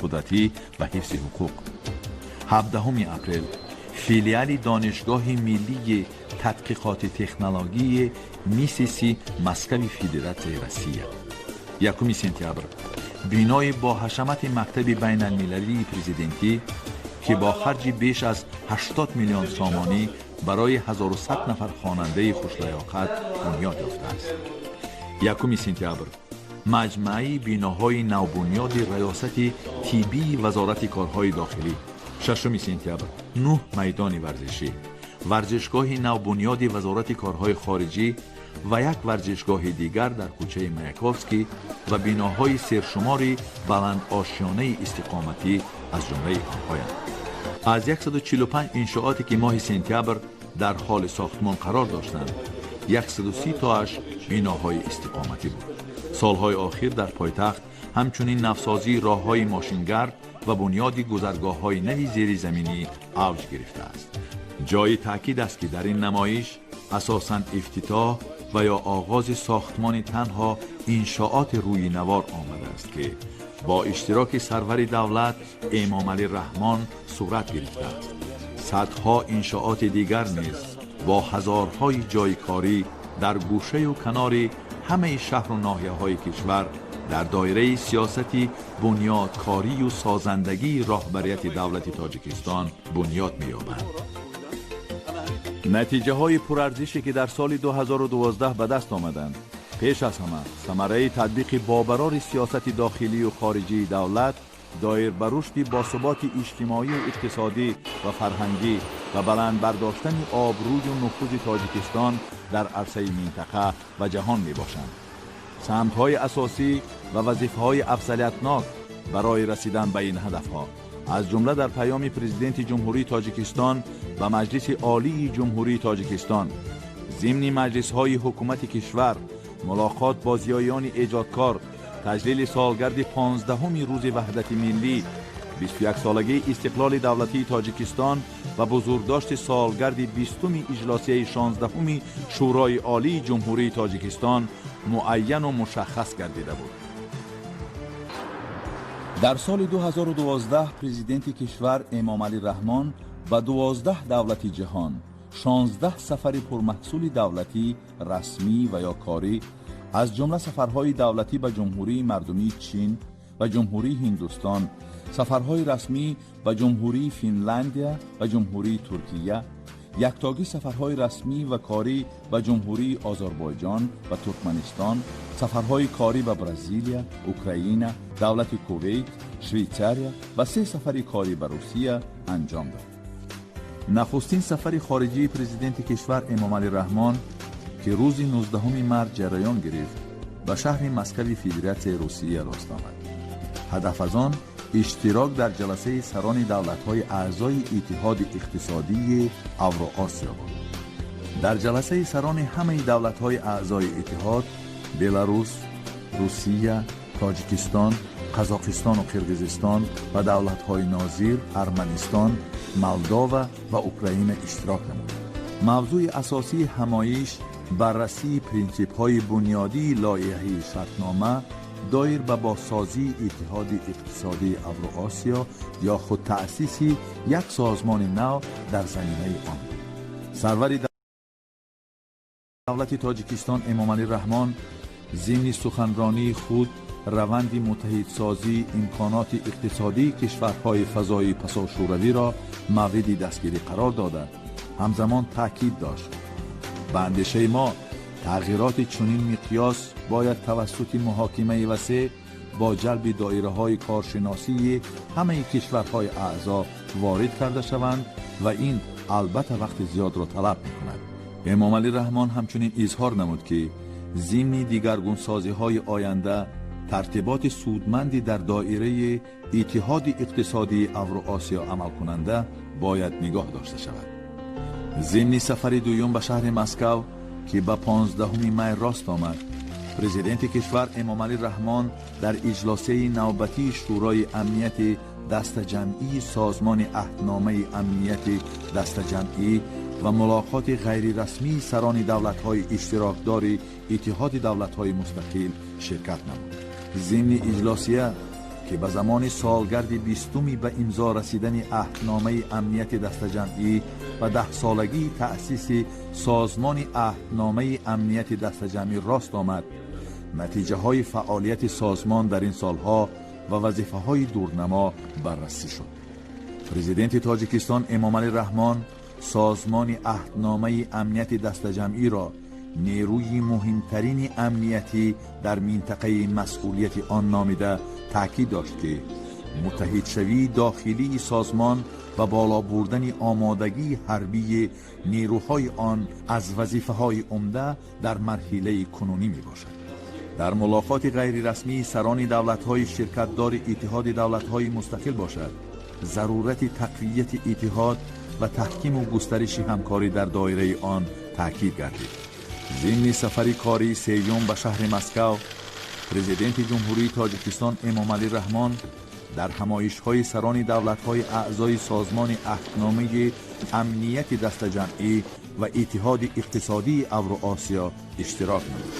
Қудратӣ ва ҳифзи ҳуқуқ. 17 апрел филиали Донишгоҳи миллии тадқиқоти технологии МИСИСи Москави Федератсияи Россия. 1 сентябр бинои боҳашамати мактаби байналмилалии президентӣ, ки бо харҷи беш аз 80 миллион сомонӣ барои 1100 нафар хонандаи хушлаёқат бунёд ёфтааст. 1 сентябр маҷмӯаи биноҳои навбунёди Раёсати тиббии Вазорати корҳои дохилӣ. 6 сентябр нӯҳ майдони варзишӣ, варзишгоҳи навбунёди Вазорати корҳои хориҷӣ ва як варзишгоҳи дигар дар кӯчаи Маяковский ва биноҳои сершумори баландошёнаи истиқоматӣ аз ҷумлаи онҳоянд. Аз 145 иншооте, ки моҳи сентябр дар ҳоли сохтмон қарор доштанд, 130 тоаш биноҳои истиқоматӣ буд. Солҳои охир дар пойтахт ҳамчунин навсозии роҳҳои мошингард ва бунёди гузаргоҳҳои нави зеризаминӣ авҷ гирифтааст. Ҷои таъкид аст, ки дар ин намоиш асосан ифтитоҳ ва ё оғози сохтмони танҳо иншооти рӯи навор омадааст, ки бо иштироки сарвари давлат Эмомалӣ Раҳмон сурат гирифтааст. Садҳо иншооти дигар низ бо ҳазорҳои ҷойи корӣ дар гӯшаю канори ҳамаи шаҳру ноҳияҳои кишвар дар доираи сиёсати бунёдкорию созандагии роҳбарияти давлати Тоҷикистон бунёд меёбанд. Натиҷаҳои пурарзише, ки дар соли 2012 ба даст омаданд, пеш аз ҳама самараи татбиқи бобарори сиёсати дохилию хориҷии давлат доир ба рушди босуботи иҷтимоию иқтисодӣ ва фарҳангӣ ва баланд бардоштани обрӯю нуфузи Тоҷикистон дар арсаи минтақа ва ҷаҳон мебошанд. Самтҳои асосӣ ва вазифаҳои афзалиятнок барои расидан ба ин ҳадафҳо, аз ҷумла дар Паёми Президенти Ҷумҳурии Тоҷикистон ба Маҷлиси Олии Ҷумҳурии Тоҷикистон, зимни маҷлисҳои ҳукумати кишвар, мулоқот бо зиёиёни эҷодкор, таҷлили солгарди 15-уми Рӯзи ваҳдати миллӣ, 21-солагии истиқлоли давлатии Тоҷикистон ва бузургдошти солгарди 20-уми иҷлосияи 16-уми Шӯрои Олии Ҷумҳурии Тоҷикистон муайяну мушаххас гардида буд. Дар соли 2012 президенти кишвар Эмомалӣ Раҳмон ба 12 давлати ҷаҳон 16 сафари пурмаҳсули давлатӣ, расмӣ ва ё корӣ, аз ҷумла сафарҳои давлатӣ ба Ҷумҳурии Мардумии Чин ва Ҷумҳурии Ҳиндустон, сафарҳои расмӣ ба Ҷумҳурии Финляндия ва Ҷумҳурии Туркия, яктогӣ сафарҳои расмӣ ва корӣ ба Ҷумҳурии Озарбойҷон ва Туркманистон, сафарҳои корӣ ба Бразилия, Украина, давлати Кувейт, Швейтсария ва се сафари корӣ ба Русия анҷом дод. Нахустин сафари хориҷии президенти кишвар Эмомалӣ Раҳмон, ки рӯзи 19 март ҷараён гирифт, ба шаҳри Москави Федератсияи Русия рост омад. Ҳадаф аз он иштирок дар ҷаласаи сарони давлатҳои аъзои Иттиҳоди иқтисодии Авроосиё буд. Дар ҷаласаи сарони ҳамаи давлатҳои аъзои иттиҳод Беларус, Русия, Тоҷикистон, Қазоқистону Қирғизистон ва давлатҳои нозир Арманистон, Молдова ва Украина иштирок намуд. Мавзӯи асосии ҳамоиш баррасии принсипҳои бунёдии лоиҳаи шартнома доир ба бозсозии Иттиҳоди иқтисодии Авроосиё ё худ таъсиси як созмони нав дар заминаи он буд. Сарвари давлати Тоҷикистон Эмомалӣ Раҳмон зимни суханронии худ раванди муттаҳидсозии имконоти иқтисодии кишварҳои фазои пасошӯравиро мавриди дастгирӣ қарор дода, ҳамзамон таъкид дошт: ба андешаи мо, тағйироти чунин миқёс бояд тавассути муҳокимаи васеъ бо ҷалби доираҳои коршиносии ҳамаи кишварҳои аъзо ворид карда шаванд ва ин албатта вақти зиёдро талаб мекунад. Эмомалӣ Раҳмон ҳамчунин изҳор намуд, ки зимни дигаргунсозиҳои оянда тартиботи судманди дар доираи Иттиҳоди иқтисодии Авроосиё амалкунанда бояд нигоҳ дошта шавад. Зимни сафари дуюм ба шаҳри Москав, ки ба 15 май рост омад, президенти кишвар Эмомалӣ Раҳмон дар иҷлосияи навбатии Шӯрои амнияти дастаҷамъии Созмони Аҳдномаи амнияти дастаҷамъӣ ва мулоқоти ғайрирасмии сарони давлатҳои иштирокдори Иттиҳоди давлатҳои мустақил ширкат намуд. Зимни иҷлосия Ки ба замони солгарди бистуми ба имзо расидани Аҳдномаи амнияти дастаҷамъӣ ва даҳсолагии таъсиси Созмони Аҳдномаи амнияти дастаҷамъӣ рост омад, натиҷаҳои фаъолияти созмон дар ин солҳо ва вазифаҳои дурнамо баррасӣ шуд. Президенти Тоҷикистон Эмомалӣ Раҳмон Созмони Аҳдномаи амнияти дастаҷамъиро нерӯи муҳимтарини амниятӣ дар минтақаи масъулияти он номида, таъкид дошт, ки муттаҳидшавии дохилии созмон ва боло бурдани омодагии ҳарбии нерӯҳои он аз вазифаҳои умда дар марҳилаи кунунӣ мебошад. Дар мулоқоти ғайрирасмии сарони давлатҳои ширкатдори Иттиҳоди давлатҳои мустақил бошад, зарурати тақвияти иттиҳод ва таҳкиму густариши ҳамкорӣ дар доираи он таъкид гардид. Зимни сафари кории сеюм ба шаҳри Москав Президенти Ҷумҳурии Тоҷикистон Эмомалӣ Раҳмон дар ҳамоишҳои сарони давлатҳои аъзои Созмони Аҳдномаи амнияти дастаҷамъӣ ва Иттиҳоди иқтисодии Авроосиё иштирок намуд.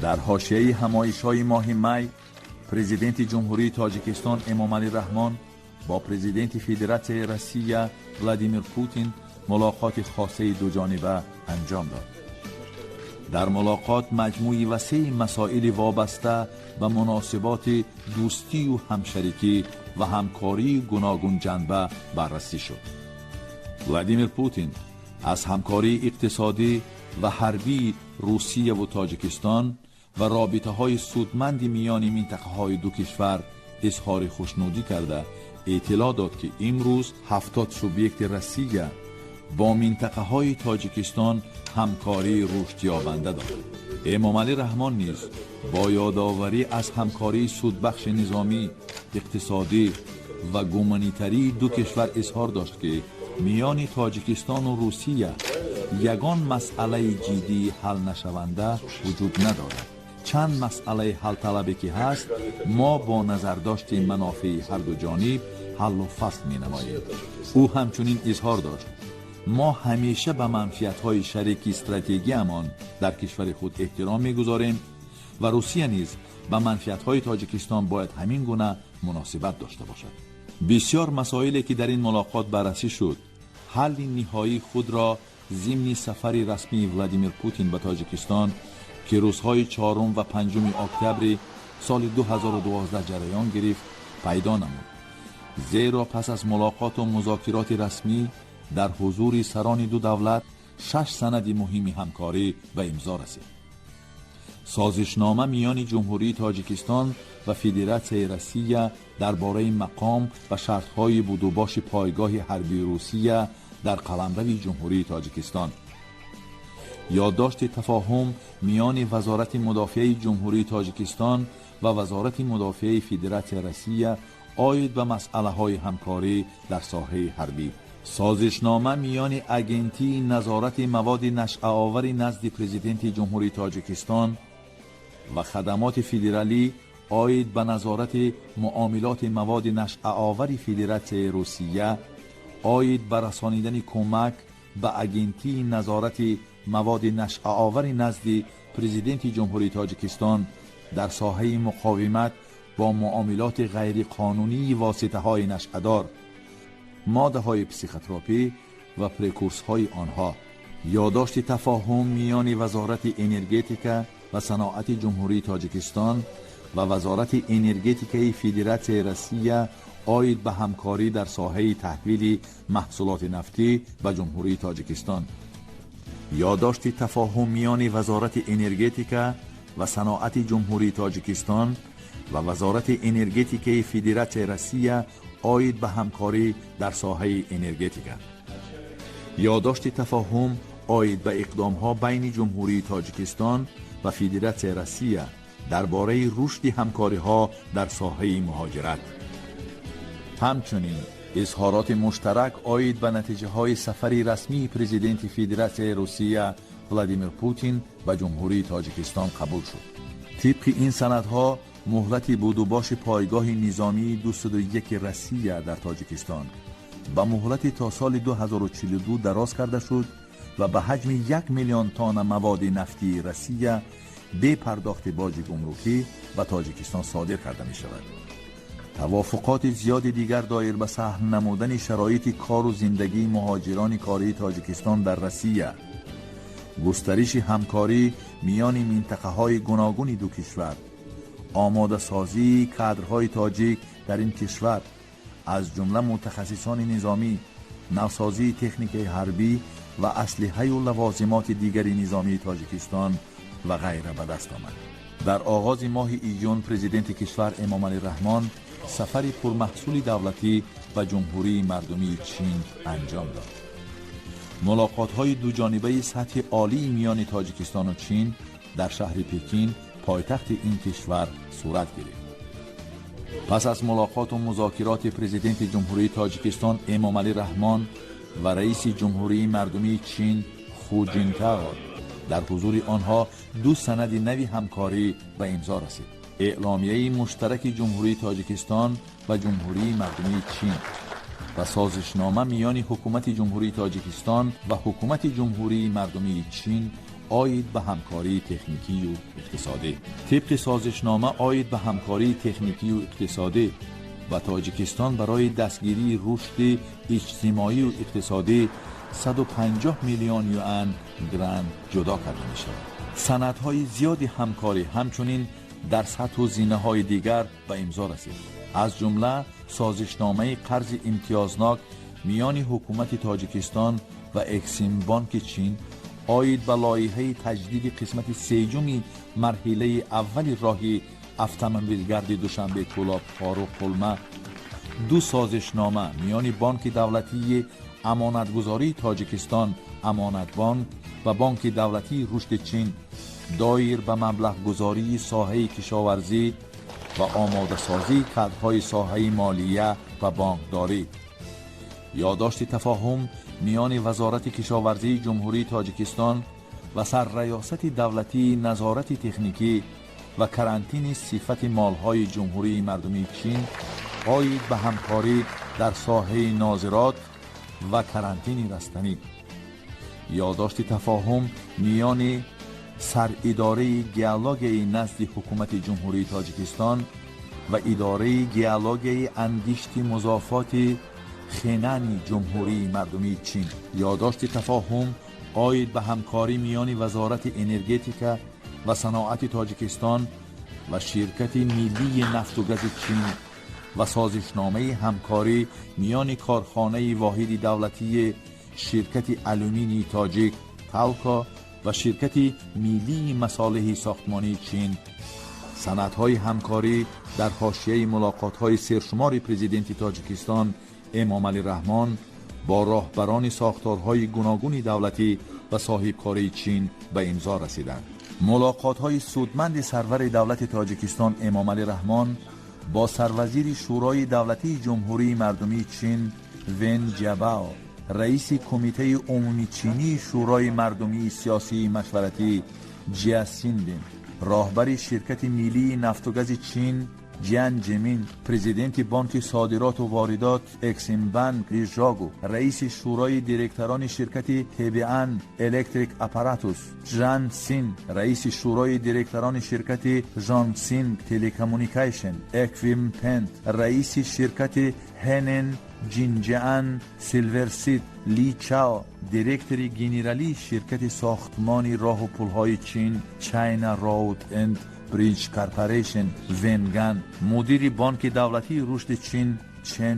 Дар ҳошияи ҳамоишҳои моҳи май Президенти Ҷумҳурии Тоҷикистон Эмомалӣ Раҳмон бо Президенти Федератсияи Россия Владимир Путин мулоқоти хосаи дуҷониба анҷом дод. Дар мулоқот маҷмӯи васеи масоили вобаста ба муносиботи дӯстию ҳамшарикӣ ва ҳамкории гуногунҷанба баррасӣ шуд. Владимир Путин аз ҳамкории иқтисодӣ ва ҳарбии Русияву Тоҷикистон ва робитаҳои судманди миёни минтақаҳои ду кишвар изҳори хушнудӣ карда, эътилоъ дод, ки имрӯз 70 субъекти Россия бо минтақаҳои Тоҷикистон ҳамкории рушдёбанда дорад. Эмомалӣ Раҳмон низ бо ёдоварӣ аз ҳамкории судбахши низомӣ, иқтисодӣ ва гуманитарии ду кишвар изҳор дошт, ки миёни Тоҷикистону Русия ягон масъалаи ҷиддии ҳалнашаванда вуҷуд надорад. Чанд масъалаи ҳалталабе ки ҳаст, мо бо назардошти манофеи ҳарду ҷониб ҳаллу фасл менамоем. Ӯ ҳамчунин изҳор дошт: мо ҳамеша ба манфиатҳои шарики стратегиямон дар кишвари худ эҳтиром мегузорем ва Русия низ ба манфиатҳои Тоҷикистон бояд ҳамин гуна муносибат дошта бошад. Бисёр масоиле ки дар ин мулоқот баррасӣ шуд, ҳалли ниҳоии худро зимни сафари расмии Владимир Путин ба Тоҷикистон, ки рӯзҳои 4 ва 5 октябри соли 2012 ҷараён гирифт, пайдо намуд. Зеро пас аз мулоқоту музокироти расмӣ дар ҳузури сарони ду давлат шаш санади муҳими ҳамкорӣ ба имзо расид: Созишнома миёни Ҷумҳурии Тоҷикистон ва Федератсияи Россия дар бораи мақом ва шартҳои будубоши пойгоҳи ҳарбии Русия дар қаламрави Ҷумҳурии Тоҷикистон, ёддошти тафоҳум миёни Вазорати мудофиаи Ҷумҳурии Тоҷикистон ва Вазорати мудофиаи Федератсияи Россия оид ба масъалаҳои ҳамкорӣ дар соҳаи ҳарбӣ, созишнома миёни Агентии назорати маводи нашъаовари назди Президенти Ҷумҳурии Тоҷикистон ва хадамоти федералӣ оид ба назорати муомилоти маводи нашъаовари Федератсияи Русия оид ба расонидани кӯмак ба Агентии назорати маводи нашъаовари назди Президенти Ҷумҳурии Тоҷикистон дар соҳаи муқовимат бо муомилоти ғайриқонунии воситаҳои нашъадор, моддаҳои психотропӣ ва прекурсорҳои онҳо, ёддошти тафоҳум миёни Вазорати энергетика ва саноати Ҷумҳурии Тоҷикистон ва Вазорати энергетикаи Федератсияи Россия оид ба ҳамкорӣ дар соҳаи таҳвили маҳсулоти нафтӣ ба Ҷумҳурии Тоҷикистон, ёддошти тафоҳум миёни Вазорати энергетика ва саноати Ҷумҳурии Тоҷикистон ва Вазорати энергетикаи Федератсияи Россия оид ба ҳамкорӣ дар соҳаи энергетика, ёддошти тафоҳум оид ба иқдомҳо байни Ҷумҳурии Тоҷикистон ва Федератсияи Россия дар бораи рушди ҳамкориҳо дар соҳаи муҳоҷират. Ҳамчунин изҳороти муштарак оид ба натиҷаҳои сафари расмии Президенти Федератсияи Русия Владимир Путин ба Ҷумҳурии Тоҷикистон қабул шуд. Тибқи ин санадҳо, муҳлати будубоши пойгоҳи низомии 201 Россия дар Тоҷикистон ба муҳлати то соли 2042 дароз карда шуд ва ба ҳаҷми 1 миллион тонна маводи нафтии Россия бе пардохти боҷи гумрукӣ ба Тоҷикистон содир карда мешавад. Тавофуқоти зиёди дигар доир ба саҳл намудани шароити кору зиндагии муҳоҷирони кории Тоҷикистон дар Россия, густариши ҳамкорӣ миёни минтақаҳои гуногуни ду кишвар, омодасозии кадрҳои тоҷик дар ин кишвар, аз ҷумла мутахассисони низомӣ, навсозии техникаи ҳарбӣ ва аслиҳаю лавозимоти дигари низомии Тоҷикистон ва ғайра ба даст омад. Дар оғози моҳи июн президенти кишвар Эмомалӣ Раҳмон сафари пурмаҳсули давлатӣ ба Ҷумҳурии Мардумии Чин анҷом дод. Мулоқотҳои дуҷонибаи сатҳи олии миёни Тоҷикистону Чин дар шаҳри Пекин, пойтахти ин кишвар, сурат гирифт. Пас аз мулоқоту музокироти президенти Ҷумҳурии Тоҷикистон Эмомалӣ Раҳмон ва раиси Ҷумҳурии Мардумии Чин Ху Ҷинтао, дар ҳузури онҳо ду санади нави ҳамкорӣ ба имзо расид: эъломияи муштараки Ҷумҳурии Тоҷикистон ва Ҷумҳурии Мардумии Чин ва созишнома миёни Ҳукумати Ҷумҳурии Тоҷикистон ва Ҳукумати Ҷумҳурии Мардумии Чин оид ба ҳамкории техникию иқтисодӣ. Тибқи созишнома оид ба ҳамкории техникию иқтисодӣ, ба Тоҷикистон барои дастгирии рушди иҷтимоию иқтисодӣ 150 миллион юан грант ҷудо карда мешавад. Санадҳои зиёди ҳамкорӣ ҳамчунин дар сатҳу зинаҳои дигар ба имзо расид, аз ҷумла созишномаи қарзи имтиёзнок миёни Ҳукумати Тоҷикистон ва Эксимбонки Чин оид ба лоиҳаи таҷдиди қисмати сеюми марҳилаи аввали роҳи автомобилгарди Душанбе, Кӯлоб, Хоруғ, Қулма, ду созишнома миёни Бонки давлатии амонатгузории Тоҷикистон, Амонатбонк, ва Бонки давлатии рушди Чин доир ба маблағгузории соҳаи кишоварзӣ ва омодасозии кадрҳои соҳаи молия ва бонкдорӣ, ёддошти тафоҳум миёни Вазорати кишоварзии Ҷумҳурии Тоҷикистон ва Сарраёсати давлатии назорати техникӣ ва карантини сифати молҳои Ҷумҳурии Мардумии Чин оид ба ҳамкорӣ дар соҳаи нозирот ва карантини растанӣ, ёддошти тафоҳум миёни Саридораи геологияи назди Ҳукумати Ҷумҳурии Тоҷикистон ва Идораи геологияи ангишти музофоти Хенани Ҷумҳурии Мардумии Чин, ёддошти тафоҳум оид ба ҳамкорӣ миёни Вазорати энергетика ва саноати Тоҷикистон ва Ширкати миллии нафту гази Чин ва созишномаи ҳамкорӣ миёни корхонаи воҳиди давлатии ширкати алюминии тоҷик Талко ва Ширкати миллии масолеҳи сохтмонии Чин. Санадҳои ҳамкорӣ дар ҳошияи мулоқотҳои сершумори президенти Тоҷикистон Эмомалӣ Раҳмон бо роҳбарони сохторҳои гуногуни давлатӣ ва соҳибкории Чин ба имзо расиданд. Мулоқотҳои судманди сарвари давлати Тоҷикистон Эмомалӣ Раҳмон бо сарвазири Шӯрои давлатии Ҷумҳурии Мардумии Чин Вен Ҷабао, раиси Кумитаи умумичинии Шӯрои мардумии сиёсии машваратӣ Ҷия Синбин, роҳбари Ширкати миллии нафту гази Чин Ҷян Ҷемин, президенти Бонки содироту воридот Эксимбанк Ли Жогу, раиси шӯрои директорони ширкати Тебиан Электрик Аппаратус Жан Син, раиси шӯрои директорони ширкати Жонсинг Телекоммуникейшн Эквипмент, раиси ширкати Хенен Ҷинҷаан Силверсид Ли Чао, директори генералии ширкати сохтмони роҳу пулҳои Чин China Road and Bridge Corporation Венган, мудири Бонки давлатии рушди Чин Чен.